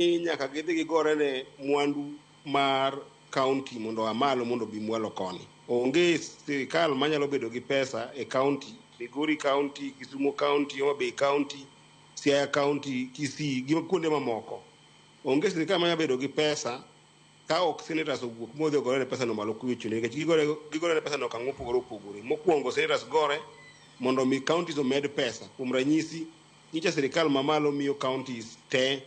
Nyaka gidhi gigore ne mwandu mar county mondo oa malo mondo obi mwalo koni. Onge sirikal manyalo bedo gi pesa e county, Migori county, Kisumu county, Homa Bay county, Siaya county, Kisii gi kuonde mamoko. Onge sirikal manyalo bedo gi pesa ka ok senators owuok modhi ogore ne pesa no malo kucho nikech gigore gigore ne pesa no okang' mopogore opogore. Mokwongo senators gore mondo mi counties omed pesa. Kuom ranyisi, nyicha sirikal mamalo miyo counties te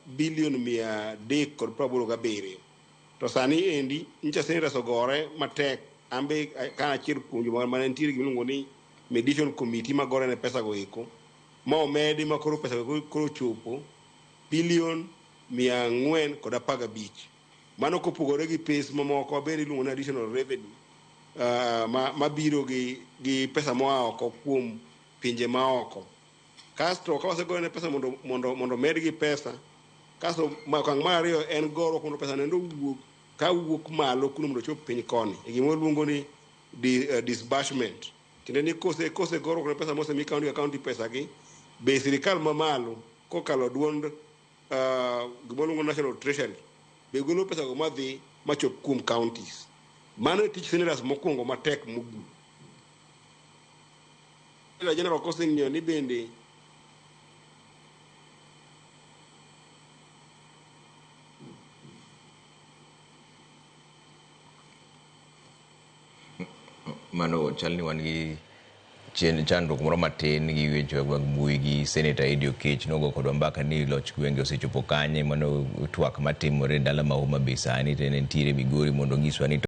bilion 387. To sani endi nyicha senators ogore matek. An be ka achiel kuom joma mane nitiere gima iluongo ni mediation committee magore ne pesa go eko ma omedi ma koro pesa go koro ochopo bilion 415. Mano kopogore gi pes mamoko bende iluongo ni additional revenue mabiro gi pesa moa oko kuom pinje maoko. Kasto ka wasegore ne pesa mondo medgi pesa, kasto okang' mar ariyo en goruok mondo pesa no owuog ka wuok malo kuno mondo ochop piny koni. E gima waluongo ni disbursement. Tiende ni kose goruok ne pesa mosemi county ka county pesa gi, be sirikal mamalo kokalo duond gima waluongo National Treasury be golo pesa go madhi machop kuom counties. Mano e tich senators mokwongo matek mogik. General koseng'iyo ni bende Mano chal ni wan gi chandruok moro matin gi weche mag mbui gi Senator Eddie Oketch nogo kodwa mbaka ni loch gwenge osechopo kanye. Mano twak matimore e dala ma Homa Bay sani to en entiere Migori mondo onyiswa ni.